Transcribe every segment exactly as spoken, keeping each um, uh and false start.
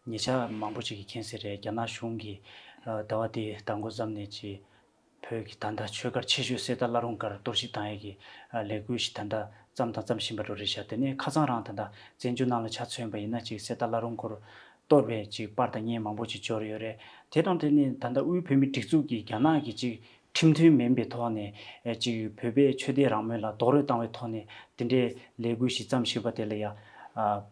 ཉེ་ཆར་མང་པོ་ཅིག་གིས་མཁྱེན་གསལ་རེད། རྒྱ་ནག་གཞུང་གིས་ཨ་ཟླ་བ་འདིའི་ཟླ་འགོ་ཙམ་ནས་ཅིག་བོད་ཀྱི་ད་ལྟ་ཆོས་སྒར་ཆེ་ཤོས་གསེར་རྟ་བླ་རུང་སྒར་གཏོར་བཤིག་བཏང་ཡས་ཀྱི་ཨ་ལས་འགུལ་ཞིག་ད་ལྟ་བརྩམས་དང་བརྩམ་བཞིན་པ་འདྲ་རེད་ཤག་དེ་ནས་ཁ་སང་རང་ད་ལྟ་བཙན་བྱོལ་ནང་ལ་ཆ་མཚོན་པ་ཡིན་ན་ཅིག་གསེར་རྟ་བླ་རུང་སྐོར་གཏོར་བའི་ཅིག་པར་དང་བརྙན་མང་པོ་ཅིག་འབྱོར་ཡོད་རེད། དེ་དང་འབྲེལ་ནས་ད་ལྟ་དབུས་བོད་མིའི་སྒྲིག་འཛུགས་ཀྱིས་རྒྱ་ནག་གི་ཅིག་ཁྲིམས་མཐུན་མིན་པའི་ཐོག་ནས་ཨེ་ཅིག་བོད་པའི་ཆོས་དད་རང་མོས་ལ་རྡོག་རོལ་བཏང་བའི་ཐོག་ནས་དེ་འདྲའི་ལས་འགུལ་ཞིག་བརྩམས་བཞིན་པ་དེ་ལ་ཡ་ཨ་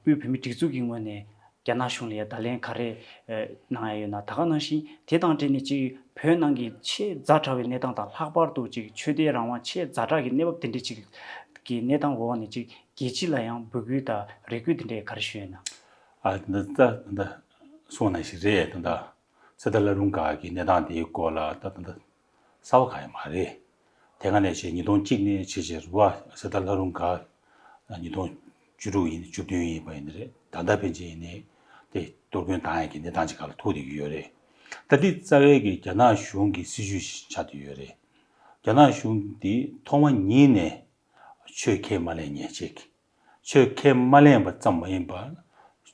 དབུས་བོད་མིའི་སྒྲིག་འཛུགས་ཀྱི་ངོས་ནས་རྒྱ་ནག་གཞུང་ལ་ཡ་བརྡ་ལན་ག་རེ་ཨེ་གནང་ཡ་ཡོད་ན། ད་ག་ནང་བཞིན་དེ་དང་འབྲེལ་ནས་ཅིག་བོད་ནང་གི་ཆེས་ཛ་དྲག་པའི་གནས་སྟངས་དང་། ལྷག་པར་དུ་ཅིག་ཆོས་དད་རང་དབང་ཆེས་ཛ་དྲག་གི་གནས་བབ་དེ་འདྲ་ཅིག་གི་གནས་སྟངས་འོག་ནས་ཅིག་རྒྱལ་སྤྱི་ལ་ཡང་འབོད་སྐུལ་དང་རེ་སྐུལ་དེ་འདྲའི་ག་རེ་ཞུ་ཡོད་ན། ཨ་ད་ད་ད་གསུངས་ནང་བཞིན་རེད། ད་ད་གསེར་རྟ་བླ་རུང་སྒར་གྱི་གནས་སྟངས་དེའི་སྐོར་ལ་ད་ད་ད་གསར་པ་གང་ཡང་མ་རེད། དེ་སྔ་ནས་བྱས་ཉིས་སྟོང་གཅིག་ནས་བྱས་བྱས་རུ་བ་གསེར་རྟ་བླ་རུང་སྒར་ཉིས་སྟོང་བཅུ་དྲུག་ཡིན། བཅུ་བདུན་ཡིན་པ་ཡིན་ནི་རེད། ད་ལྟ་ཕན་ཆད་ཡིན་ནའི་དེ་གཏོར་སྐྱོན་བཏང་ཡས་ཀྱི་གནས་སྟངས་ཅིག་སྒང་ལ་ཐུག་བསྡད་ཀྱི་ཡོད་རེད། ད་འདི་རྩ་བའི་གི་རྒྱ་ནག་གཞུང་གི་སྲིད་བྱུས་ཤིག་ཆགས་བསྡད་ཡོད་རེད། རྒྱ་ནག་གཞུང་འདི་ཐོག་མ་ཉིད་ནས་ཆོས་ཁས་མ་ལེན་མཁན་ཅིག་ཆོས་ཁས་མ་ལེན་པ་ཙམ་མ་ཡིན་པར་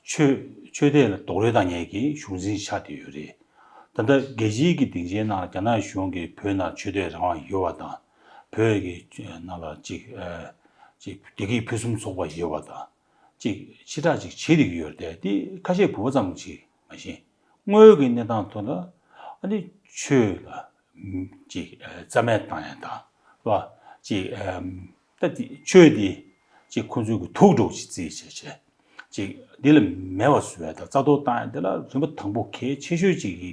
ཆོས་ཆོས་དད་ལ་རྡོག་རོལ་བཏང་མཁན་གྱི་གཞུང་འཛིན་ཆགས་བསྡད་ཡོད་རེད། ད་ལྟ་རྒྱལ་སྤྱིའི་གི་སྡིངས་ཆའི་ནང་ལ་རྒྱ་ནག་གཞུང་གིས་བོད་ནང་ཆོས་དད་རང་དབང་ཡོད་པ་དང་། བོད་ཀྱི་ནང་ལ་ཅིག་ཨ་ཅིག་བདེ་སྐྱིད་ཕུན་སུམ་ཚོགས་པ་ཡོད་པ་དང་། ཅིག་ཕྱི་བསྒྲགས་ཅིག་བྱེད་བསྡད་ཀྱི་ཡོད་རེད་དེ། ཁ་ཤས་བོད་པ་ཙམ་ཅིག་མ་གཞི། དངོས་ཡོད་ཀྱི་གནས་སྟངས་ཐོག་ལ་ཨ་ནི་ཆོས་ལ་ཅིག་རྩ་མེད་བཏང་ཡ་དང་། རེད་བ། ཅིག་ད་དེ་ཆོས་དེ་ཅིག་ཁོང་ཚོའི་གི་དུག་སྒྲོག་ཅིག་རྩིས་བྱས་བྱས། ཅིག་འདི་ལ་མེད་པ་བཟོ་ཡ་དང་རྩ་གཏོར་བཏང་ཡ་དེ་ལ་རིམ་པ་དང་པོ་གལ་ཆེ་ཤོས་ཅིག་གི་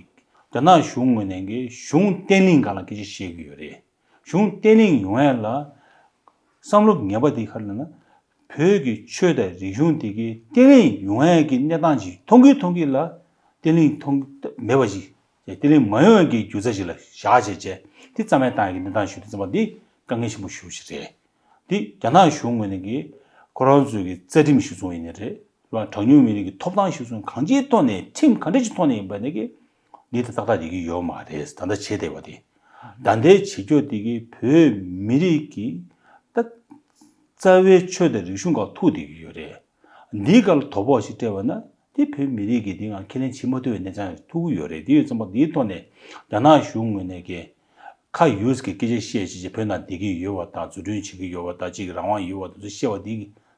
རྒྱ་ནག་གཞུང་ངོས་ནས་གི་གཞུང་བརྟན་ལྷིང་སྒང་ལ་སྐད་ཆ་བཤད་ཀྱི་ཡོད་རེད། གཞུང་བརྟན་ལྷིང་ཡོང་ཡ་ལ་བསམ་བློ་ངན་པ་དེ་ག་རེ་ལབ་ན། བོད་ཀྱི་ཆོས་དང་རིག་གཞུང་དེ་གའི་བརྟན་ལྷིང་ཡོང་ཡ་གི་གནས་སྟངས་ཅིག་མཐོང་གི་མཐོང་གི་ལ་བརྟན་ལྷིང་མཐོང་མེད་པ་ཅིག་བརྟན་ལྷིང་མ་ཡོང་ཡ་གི་རྒྱུ་རྩ་ཅིག་ལ་བཞག་བྱས་བྱས་དེ་རྩ་མེད་བཏང་ཡ་གི་གནས་སྟངས་ཞུ་དུས་ཙམ་པ་འདི་དཀའ་ངལ་ཆེན་པོ་ཞེ་པོ་ཅིག་རེད། འདི་རྒྱ་ནག་གཞུང་ངོས་ནས་གི་ཁོ་རང་ཚོའི་གི་རྩ་ཁྲིམས་གཞི་བཟུང་ཡིན་ནི་རེད། རང་གྲངས་ཉུང་མི་རིགས་ཀྱི་ཐོབ་ཐང་གཞི་བཟུང་གང་ཅིའི་ཐོག་ནས་ཁྲིམས་ག་འདྲ་ཅིག་ཐོག་ནས་ཡིན་པ་ནས་གི་འདི་ད་ཏག་ཏག་བསྡད་ཀྱི་ཡོད་མ་རེད། ད་ལྟ་བྱས་བསྡད་པ་དེ། ད་ལྟའི་བྱེད་སྐྱོ་དེ་གི་བོད་མི་རིགས་ཀྱི་ད་རྩ་བའི་ཆོས་དང་རིག་གཞུང་སྒང་ཐུག་བསྡད་ཀྱི་ཡོད་རེད། འདིའི་སྒང་ལ་དོ་ཕོག་ཞིག་སྤྲད་པ་ན་དེ་བོད་མི་རིགས་ཀྱི་འདི་སྒང་ཁས་ལེན་བྱེད་མ་ཐུབ་པའི་གནས་སྟངས་ཐུག་གི་ཡོད་རེད། དེ་ཡོད་ཙམ་པ་འདིའི་ཐོག་ནས་རྒྱ་ནག་གཞུང་ངོས་ནས་གི་ཁ་ཡོད་ཀྱི་སྐད་ཆ་བཤད་བྱས་བྱས་བོད་ནང་བསྡད་ཀྱི་ཡོད་པ་དང་འཛུགས་སྐྲུན་བྱེད་ཀྱི་ཡོད་པ་དང་ཅིག་རང་དབང་ཡོད་པ་དེ་ཚོ་བཤད་པ་འདི་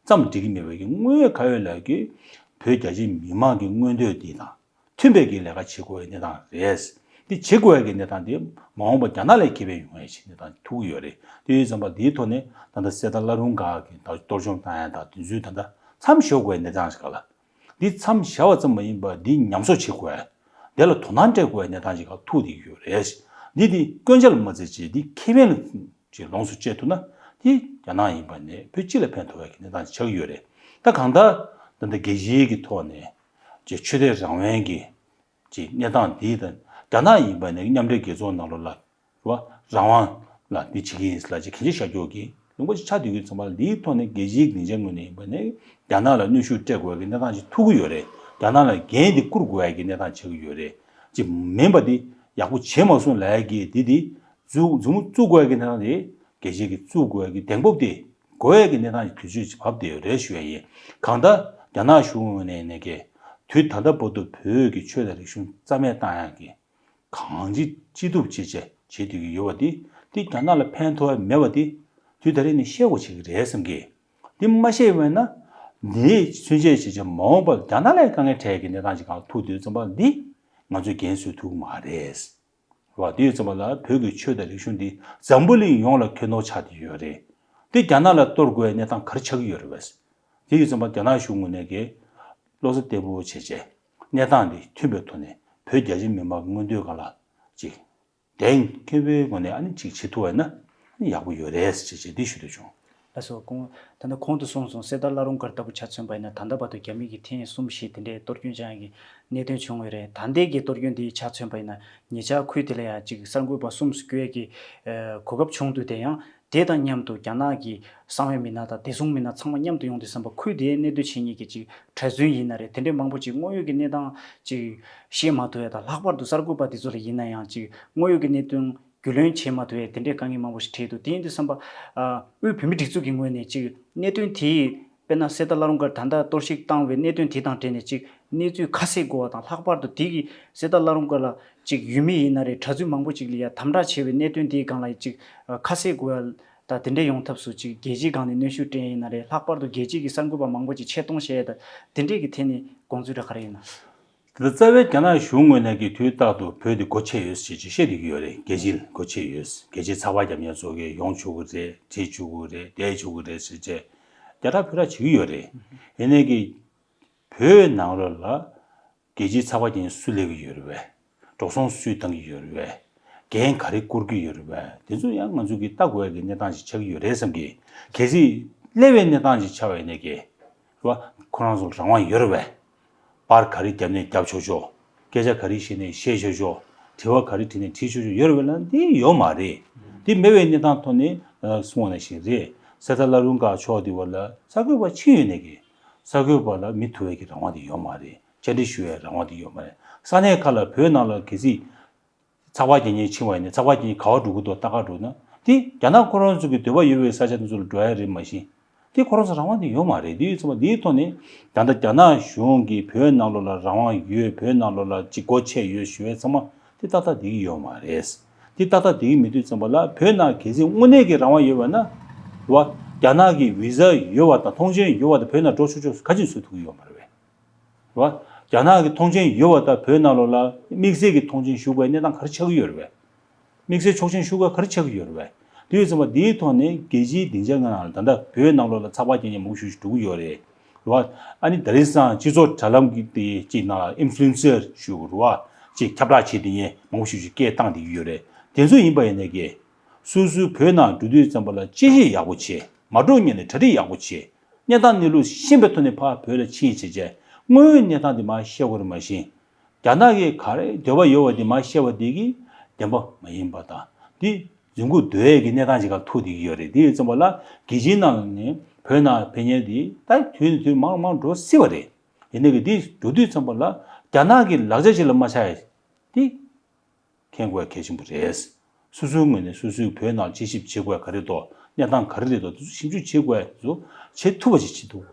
ཙམ་འགྲིག་གི་མེད་པའི་གི་དངོས་ཡོད་ཁ་ཡོད་ལ་གི་བོད་རྒྱ་ཆེ་མི་མང་གི་མངོན་འདོད་འདི་དང་མཐུན་པའི་གི་ལས་ཀ་བྱེད་དགོས་པའི་གནས་སྟངས་རེད། འདི་བྱེད་དགོས་པའི་གི་གནས་སྟངས་འདི་མ་འོངས་པ་རྒྱ་ནག་ལ་ཁེ་ཕན་ཡོང་ཡ་ཞིག་གནས་སྟངས་ཐུག་གི་ཡོད་རེད། དེ་ཡོད་ཙམ་པ་འདིའི་ཐོག་ནས་ད་ལྟ་གསེར་རྟ་བླ་རུང་སྒར་གི་ད་གཏོར་བཅོམ་བཏང་ཡ་དང་དེ་ཚོའི་ད་ལྟ་མཚམས་འཇོག་དགོས་པའི་གནས་སྟངས་ཤིག་ག་ལ། འདི་མཚམས་བཞག་པ་ཙམ་མ་ཡིན་པར་འདི་ཉམས་གསོ་བྱེད་དགོས། དེ་ལ་དོ་སྣང་སྤྲད་དགོས་པའི་གནས་སྟངས་ཅིག་ཁག་ཐུག་བསྡད་ཀྱི་ཡོད་རེད། འདི་འདི་སྐྱོན་ཆ་ལ་མ་བརྩི་བྱས་འདི་ཁེ་ཕན་ལ་ཅིག་ལོངས་སུ་སྤྱད་ཐུབ་ན་དེ་རྒྱ་ནག་ཡིན་པ་ནས་བོད་སྤྱི་ལ་ཕན་ཐོགས་པའི་གནས་སྟངས་ཆགས་ཀྱི་ཡོད་རེད། ད་གང་ལྟར་ད་ལྟ་རྒྱལ་སྤྱིའི་གི་ཐོག་ནས་ཅིག་ཆོས་དད་རང་དབང་གི་ཅིག་གནས་སྟངས་འདི་དང་རྒྱ་ནག་ཡིན་པ་ནས་མཉམ་འབྲེལ་རྒྱལ་ཚོགས་ནང་ལོགས་ལ། རེད་བ། རང་དབང་ལ་འདི་བྱེད་ཀྱི་ཡིན་ལབ་ཅིག་གན་ཆ་བཞག་རྒྱུ་གི་ལུང་པ་ཞིག་ཆགས་བསྡད་ཀྱི་ཡོད་ཙམ་པ་ལ། འདིའི་ཐོག་ནས་རྒྱལ་སྤྱིའི་སྡིངས་ཆའི་ངོས་ནས་ཡིན་པ་ནས་རྒྱ་ནག་ལ་གནོན་ཤུགས་སྤྲད་དགོས་ཀྱི་གནས་སྟངས་ཤིག་ཐུག་གི་ཡོད་རེད། རྒྱ་ནག་ལ་འགན་འདི་བསྐུར་དགོས་ཀྱི་གནས་སྟངས་ཆགས་ཀྱི་ཡོད་རེད། ཅིག་མིན་པ་འདི་ཡག་པོ་བྱེད་མ་སོང་ལབ་ཀྱི་འདི་འདི་མཛུབ་མཛུབ་མོ་བཙུགས་དགོས་ཀྱི་གནས་སྟངས་དེ་རྒྱལ་སྤྱིའི་གི་བཙུགས་དགོས་ཀྱི་གདེང་སྤོབས་དེ་དགོས་ཀྱི་གནས་སྟངས་ཀྱི་དུས་ཚོད་ཅིག་བབས་བསྡད་ཡོད་རེད་ཞུ་ཡ་ཡིན། གང་ལྟར་རྒྱ་ནག་གཞུང་ངོས་ནས་ནས་ཀྱི་དུས་ད་ལྟ་བར་དུ་བོད་ཀྱི་ཆོས་དང་རིག་གཞུང་རྩ་མེད་བཏང་ཡ་གི་གང་ཅི་ཅི་ཐུབ་བྱེད་བྱེད་བྱེད་སྡོད་ཀྱི་ཡོད་པ་དེ་དེ་རྒྱ་ནག་ལ་ཕན་ཐོགས་ཡ་མེད་པ་དེ་དུས་ད་རེས་ནས་ཤེས་དགོས་བྱེད་ཀྱི་རེད་བསམ་གི། དེ་མ་ཤེས་པ་ཡིན་ན་འདིའི་ཚུན་ཆད་བྱེད་བྱེད་མ་འོངས་པར་རྒྱ་ནག་ལ་དཀའ་ངལ་འཕྲད་ཀྱི་གནས་སྟངས་ཅིག་གང་ཐུག་དུས་ཙམ་པ་འདི་ང་ཚོས་འགན་སུས་ཐུག་གི་མ་རེད། རེད་བ། དེ་ཡོད་ཙམ་པ་ལ་བོད་ཀྱི་ཆོས་དང་རིག་གཞུང་འདི་འཛམ་བུ་གླིང་ཡོངས་ལ་ཁྱབ་གདལ་ཆགས་བསྡད་ཡོད་རེད། དེ་རྒྱ་ནག་ལ་གཏོར་དགོས་པའི་གནས་སྟངས་ག་རེ་ཆགས་ཀྱི་ཡོད་རེད་བས། དེ་ཡོད་ཙམ་པ་རྒྱ་ནག་གཞུང་ངོས་ནས་ཀྱི་བློ་རྩ་བརྟན་པོ་བྱས་བྱས་གནས་སྟངས་འདི་མཐུན་པའི་ཐོག་ནས་བོད་རྒྱ་ཆེ་མི་མང་གི་མངོན་འདོད་སྒང་ལ་ཅིག་གདེང་འཁེལ་བའི་ངོས་ནས་ཨ་ནི་ཅིག་བྱེད་ཐུབ་པ་ཡིན་ན་ཨ་ནི་ཡག་པོ་ཡོད་རེད་ཅེས་བྱས་འདི་ཞུ་འདོད་བྱུང་། ལགས་སོ། གོང་ད་ལྟ་གོང་དུ་གསུངས་སོང་། གསེར་རྟ་བླ་རུང་སྒར་ལྟ་བུ་ཆ་མཚོན་པ་ཡིན་ན་ད་ལྟ་བར་དུ་རྒྱ་མི་གིས་ཐེངས་གསུམ་བཞི་དེ་འདྲའི་གཏོར་སྐྱོན་བྱུང་ཡག་གི་གནད་དོན་བྱུང་ཡོད་རེད། ད་ལྟའི་གི་གཏོར་སྐྱོན་འདི་ཆ་མཚོན་པ་ཡིན་ན་ཉེ་ཆར་ཁུལ་དེ་ལ་ཡང་ཅིག་གསར་འགོད་པ་གསུམ་བསྐོ་ཡག་གི་ཨ་གོ་སྐབས་བྱུང་འདུག་དེ་ཡང་དེ་དང་མཉམ་དུ་རྒྱ་ནག་གི་གསང་བའི་མི་སྣ་དང་བདེ་སྲུང་མི་སྣ་ཚང་མ་མཉམ་དུ་ཡོང་དུས་ཙམ་པ་ཁུལ་དེའི་གནད་དོན་བྱེད་མཁན་གྱི་ཅིག་གྲོས་ཚོགས་ཡིན་ན་རེད། དེ་འདྲའི་མང་པོ་ཅིག་དངོས་ཡོད་ཀྱི་གནས་སྟངས་ཅིག་ཤེས་མ་ཐུབ་ཡ་དང་། ལྷག་པར་དུ་གསར་འགོད་པ་དེ་ཚོ་ལ་ཡིན་ན་ཡང་ཅིག་དངོས་ཡོད་ཀྱི་གནད་དོན་རྒྱུས་ལོན་བྱེད་མ་ཐུབ་ཡ་དེ་འདྲའི་དཀའ་ངལ་མང་པོ་ཞིག་འཕྲད་འདུག་དེ་ཡིན་དུས་ཙམ་པ་ཨ་དབུས་བོད་མིའི་སྒྲིག་འཛུགས་ཀྱི་ངོས་ནས་ཅིག་གནད་དོན་དེའི་ དཔེར་ན་གསེར་རྟ་བླ་རུང་དཀར་ད་ལྟ་གཏོར་བཤིག་བཏང་བའི་གནད་དོན་དེ་དང་འབྲེལ་ནས་ཅིག་གནས་ཚུལ་ཁ་གསལ་དགོས་པ་དང་། ལྷག་པར་དུ་དེ་གི་གསེར་རྟ་བླ་རུང་དཀར་ལ་ཅིག་ཡུལ་མི་ཡིན་ན་རེད། གྲྭ་བཙུན་མང་པོ་ཅིག་ལ་ཡ་དམ་དྲག་བྱས་པའི་གནད་དོན་དེའི་སྒང་ལ་ཅིག་ཁ་གསལ་དགོས་ཡ། ད་དེ་འདྲས་ཡོང་ཐབས་སུ་ཅིག་རྒྱལ་སྤྱིའི་སྒང་ནས་གནོན་ཤུགས་སྤྲད་ཡིན་ན་རེད། ལྷག་པར་དུ་རྒྱལ་སྤྱི་གི་གསར་འགོད་པ་མང་པོ་ཅིག་ཆེད་གཏོང་བྱས་ཡ། ད་དེ་འདྲས་ཀྱི་ཐད་ནས་དགོངས་ཚུལ་ར་ག་རེ་ཡིན་ན། དེ་རྩ་བའི་རྒྱ་ནག་གཞུང་ངོས་ནས་ཀྱི་དུས་རྟག་ཏུ་བོད་འདི་སྒོ་ཕྱེ་ཡོད་ཅེས་ཅིག་བཤད་བསྡད་ཀྱི་ཡོད་རེད། རྒྱལ་སྤྱིར་སྒོ་ཕྱེ་ཡོད། རྒྱལ་སྤྱིའི་ཚགས་པར་རྒྱབ་མཁན་ཚོ་གིས་ཡོང་ཆོག་གི་རེད། བྲིས་ཆོག་གི་རེད། བསྡད་ཆོག་གི་རེད་ཟེར་བྱས་རྒྱ་ཐག་ཕུ་ར་བྱེད་ཀྱི་ཡོད་རེད། ཡིན་ནའི་ཀྱི་བོད་ནང་ལོགས་ལ་རྒྱལ་སྤྱིའི་ཚགས་པར་རྒྱག་མཁན་སུ་སླེབས་ཀྱི་ཡོད་རེད་པས། འགྲོ་སོང་སུས་བཏང་གི་ཡོད་རེད་པས། འགན་ག་རེ་འཁུར་གྱི་ཡོད་རེད་པས། དེ་ཚོ་ཡང་ང་ཚོ་གིས་ལྟ་དགོས་ཡ་གི་གནས་སྟངས་ཤིག་ཆགས་ཀྱི་ཡོད་རེད་བསམ་གི། གལ་སྲིད་སླེབས་པའི་གནས་སྟངས་ཤིག་ཆགས་པ་ཡིན་ནའི་ཀྱི་རེད་པ། ཁོ་རང་ཚོ་ལ་རང་དབང་ཡོད་རེད་པས། པར་ག་རེ་བརྒྱབ་ནས་བརྒྱབ་ཆོག་ཆོག་སྐད་ཆ་ག་རེ་བཤད་ནས་བཤད་ཆོག་ཆོག་དྲི་བ་ག་རེ་དྲིས་ནས་དྲིས་ཆོག་ཆོག་ཡོད་རེད་པས་ལ། འདི་ཡོད་མ་རེད། འདི་མེད་པའི་གནས་སྟངས་ཐོག་ནས་ཨ་གསུངས་པ་ནང་བཞིན་རེད། གསེར་རྟ་བླ་རུང་དཀར་ཕྱོགས་འདི་བ་ལ་གསར་འགོད་པ་ཕྱིན་ཡོད་ནའི་ཀྱི་གསར་འགོད་པ་ལ་མི་ཐུག་པའི་གི་རང་དབང་དེ་ཡོད་མ་རེད། བཅར་འདྲི་ཞུ་བའི་རང་དབང་དེ་ཡོད་མ་རེད། ས་གནས་ཁག་ལ་བོད་ནང་ལ་གལ་སྲིད་ཚགས་པར་རྒྱག་མཁན་ཕྱིན་པ་ཡིན་ན་ཚགས་པར་རྒྱག་མཁན་ག་པར་འགྲོ་གི་འདུག་ལྟ་ག་འགྲོ་ན། དེ་རྒྱ་ནག་ཁོ་རང་ཚོ་གི་འདོད་པ་ཡོད་པའི་ས་ཆ་དེ་ཚོ་ལ་འགྲོ་ཡ་རེད། མ་གཞི་དེ་ཁོ་རང་ཚོ་རང་དབང་དེ་ཡོད་མ་རེད། དེ་ཡོད་ཙམ་པ་དེའི་ཐོག་ནས་ད་ལྟ་རྒྱ་ནག་གཞུང་གིས་བོད་ནང་ལོགས་ལ་རང་དབང་ཡོད། བོད་ནང་ལོགས་ལ་ཅིག་སྒོ་ཕྱེ་ཡོད་ཞུ་བའི་ཚང་མ་དེ་ཏག་ཏག་བསྡད་ཀྱི་ཡོད་མ་རེད། དེ་ཏག་ཏག་བསྡད་ཀྱི་མི་འདུག་ཙམ་པ་ལ། བོད་ནང་གལ་སྲིད་དངོས་གནས་ཀྱི་རང་དབང་ཡོད་པ་ན་རེད་པ། རྒྱ་ནག་གི་བི་ཟ་ཡོད་པ་དང་ཐོངས་མཆན་ཡོད་པ་དང་བོད་ནང་འགྲོ་ཆོག་ཆོག་ག་ཅིག་བཟོ་ཐུབ་ཀྱི་ཡོད་མ་རེད་པས། རེད་པ། རྒྱ་ནག་གི་ཐོངས་མཆན་ཡོད་པ་དང་བོད་ནང་ལོགས་ལ་དམིགས་བསལ་གྱི་ཐོངས་མཆན་ཞུ་དགོས་པའི་གནས་སྟངས་ག་རེ་ཆགས་ཀྱི་ཡོད་རེད་པས། དམིགས་བསལ་ཆོག་མཆན་ཞུ་དགོས་ག་རེ་ཆགས་ཀྱི་ཡོད་རེད་པས། དེ་ཡོད་ཙམ་པ་དེའི་ཐོག་ནས་རྒྱལ་སྤྱིའི་སྡིངས་ཆ་ལྔ་ནང་ལ་ད་ལྟ་བོད་ནང་ལོགས་ལ་ཚགས་པར་རྒྱག་མཁན་མང་པོ་ཞིག་འགྲོ་གི་ཡོད་རེད། རེད་པ། ཨ་ནི་དེ་རིང་སང་སྤྱི་ཚོགས་དྲ་ལམ་གྱི་དེ་གཅིག་ནང་ལ་ཨིན་ཕུ་ལུན་སར་ཞུ་རེད་པ། གཅིག་ཁྱབ་བསྒྲགས་བྱེད་དེ་ཡིན་མང་པོ་ཞིག་ཞིག་སྐད་བཏང་བསྡད་ཀྱི་ཡོད་རེད། དེ་ཚོ་ཡིན་པ་ཡིན་ནའི་ཀྱི་སོ་སོའི་བོད་ནང་འགྲོ་དུས་ཙམ་པ་ལ་དཔྱད་ཞིབ་ཡག་པོ་བྱེད། མ་འགྲོ་སྔོན་ནས་གྲ་སྒྲིག་ཡག་པོ་བྱེད། གནས་སྟངས་གནས་ལུགས་ཤེས་པའི་ཐོག་ནས་ཕར་བོད་ལ་ཕྱིན་བྱས་བྱས་དངོས་ཡོད་གནས་སྟངས་དེ་མར་བཤད་དགོས་རེད། མ་གཞི་རྒྱ་ནག་གིས་ག་རེ་འདོད་པ་ཡོད་པ་དེ་མར་བཤད་པ་དེ་གིས་བདེན་པ་མ་ཡིན་པ་དང་། དེ་རྫུན་རྐུ་བཟློག་ཡས་ཀྱི་གནས་སྟངས་ཅིག་ག་ཐུག་བསྡད་ཀྱི་ཡོད་རེད། དེ་ཡོད་ཙམ་པ་ལ་རྒྱལ་སྤྱིའི་ནང་ནས་བོད་ནང་ཕེབས་མཁན་དེ་ད་དུས་ནས་དུས་མང་རུ་མང་རུ་འགྲོ་སྲིད་པ་རེད། ཡིན་ནའི་གི་དེ་འགྲོ་དུས་ཙམ་པ་ལ་རྒྱ་ནག་གི་ལག་ཆ་ཞིག་ལ་མ་ཆགས་ཡ་དེ་མཁྱེན་དགོས་གལ་ཆེན་པོ་རེད། སོ་སོའི་ངོས་ནས་སོ་སོའི་བོད་ནང་དཔྱད་ཞིབ་བྱེད་དགོས་ག་རེ་འདུག་གནས་སྟངས་ག་རེ་རེད་འདུག་དེ་ཚོ་ཞིབ་འཇུག་བྱེད་དགོས་དེ་ཚོ་བྱེད་ཐུབ་པ་ཞིག་བྱེད་ཐུབ་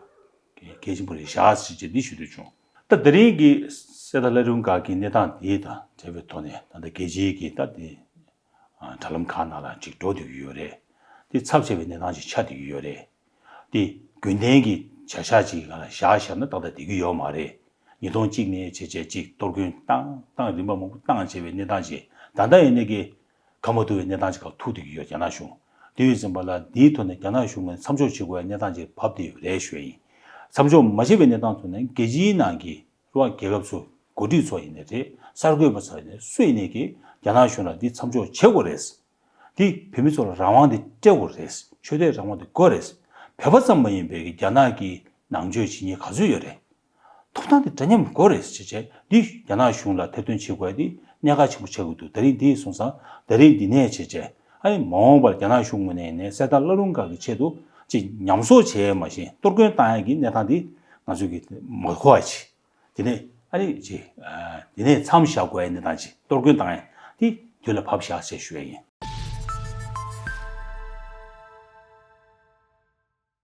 དགོས་གལ་ཆེན་པོ་རེད་ཤག་ཟེར་བྱས་འདི་ཞུ་འདོད་བྱུང་། ད་དེ་རིང་གི་གསེར་རྟ་བླ་རུང་དཀར་གྱི་གནས་སྟངས་དེ་དང་འབྲེལ་བའི་ཐོག་ནས་ད་ལྟ་རྒྱལ་སྤྱིའི་གི་ད་དེ་དྲ་ལམ་ཁག་ནང་ལ་ཅིག་འགྲོ་བསྡད་ཀྱི་ཡོད་རེད། དེ་ཚབས་ཆེ་བའི་གནས་སྟངས་ཅིག་ཆགས་བསྡད་ཀྱི་ཡོད་རེད། དེ་རྒྱུན་ལྡན་གྱི་བྱ་གཞག་ཅིག་སྒང་ལ་བཞག་བཞག་ན་ཏག་ཏག་བསྡད་ཀྱི་ཡོད་མ་རེད། ཉིས་སྟོང་གཅིག་ནས་བྱས་བྱས་ཅིག་གཏོར་སྐྱོན་བཏང་བཏང་རིམ་པ་མང་པོ་བཏང་བྱས་པའི་གནས་སྟངས་ཅིག་ད་ལྟ་ཡིན་ནའི་གི་ག་མ་ཐུབ་པའི་གནས་སྟངས་ཅིག་སྒང་ཐུག་བསྡད་ཀྱི་ཡོད། རྒྱ་ནག་གཞུང་དེ་ཡོད་ཙམ་པ་ལ་འདིའི་ཐོག་ནས་རྒྱ་ནག་གཞུང་ངོས་ནས་མཚམས་འཇོག་བྱེད་དགོས་པའི་གནས་སྟངས་ཅིག་བབས་བསྡད་ཡོད་རེད་ཞུ་ཡ་ཡིན། མཚམས་འཇོག་མ་བྱས་པའི་གནས་སྟངས་ཐོག་ནས་རྒྱལ་སྤྱིའི་ནང་གི་རེད་པ། རྒྱལ་ཁབ་ཚོ་འགོ་ཁྲིད་ཚོ་ཡིན་ནའི་རེད། གསར་འགོད་པ་ཚོ་ཡིན་ནའི་སུ་ཡིན་ནའི་གི་རྒྱ་ནག་གཞུང་ལ་འདི་མཚམས་འཇོག་བྱེད་དགོས་རེད། འདི་བོད་མི་ཚོ་ལ་རང་དབང་འདི་སྤྲད་དགོས་རེད། ཆོས་དད་རང་དབང་འདི་དགོས་རེད། བོད་པ་ཙམ་མ་ཡིན་པའི་གི་རྒྱ་ནག་གི་ནང་ཆོས་བྱེད་མཁན་ག་ཚོད་ཡོད་རེད། ཐོབ་ཐང་འདི་འདྲ་མཉམ་དགོས་རེད་ཟེར་བྱས་འདི་རྒྱ་ནག་གཞུང་ལ་ཐེར་འདོན་བྱེད་དགོས་འདི་གནད་འགག་ཆེན་པོ་ཆགས་ཀྱི་འདུག་ད་རིང་འདི་སོང་ཙང་ད་རིང་འདི་ནས་བྱས་བྱས་ཨ་ནི་མ་འོངས་པར་རྒྱ་ནག་གཞུང་ངོས་ནས་ནས་གསེར་རྟ་བླ་རུང་དཀར་གི་ཆེད་དུ་ཅིག་ཉམས་གསོ་བྱས་མ་ཤེས་གཏོར་སྐྱོན་བཏང་ཡ་གི་གནས་སྟངས་འདི་ང་ཚོས་གི་མ་གོ་བ་བྱས། དེ་ནས་ཨ་ནི་ཅིག་ཨ་དེ་ནས་མཚམས་བཞག་དགོས་ཡ་གནས་སྟངས་ཅིག་གཏོར་སྐྱོན་བཏང་ཡ་དེ་དུས་ལ་བབས་བཞག་ཅེས་ཞུ་ཡ་ཡིན།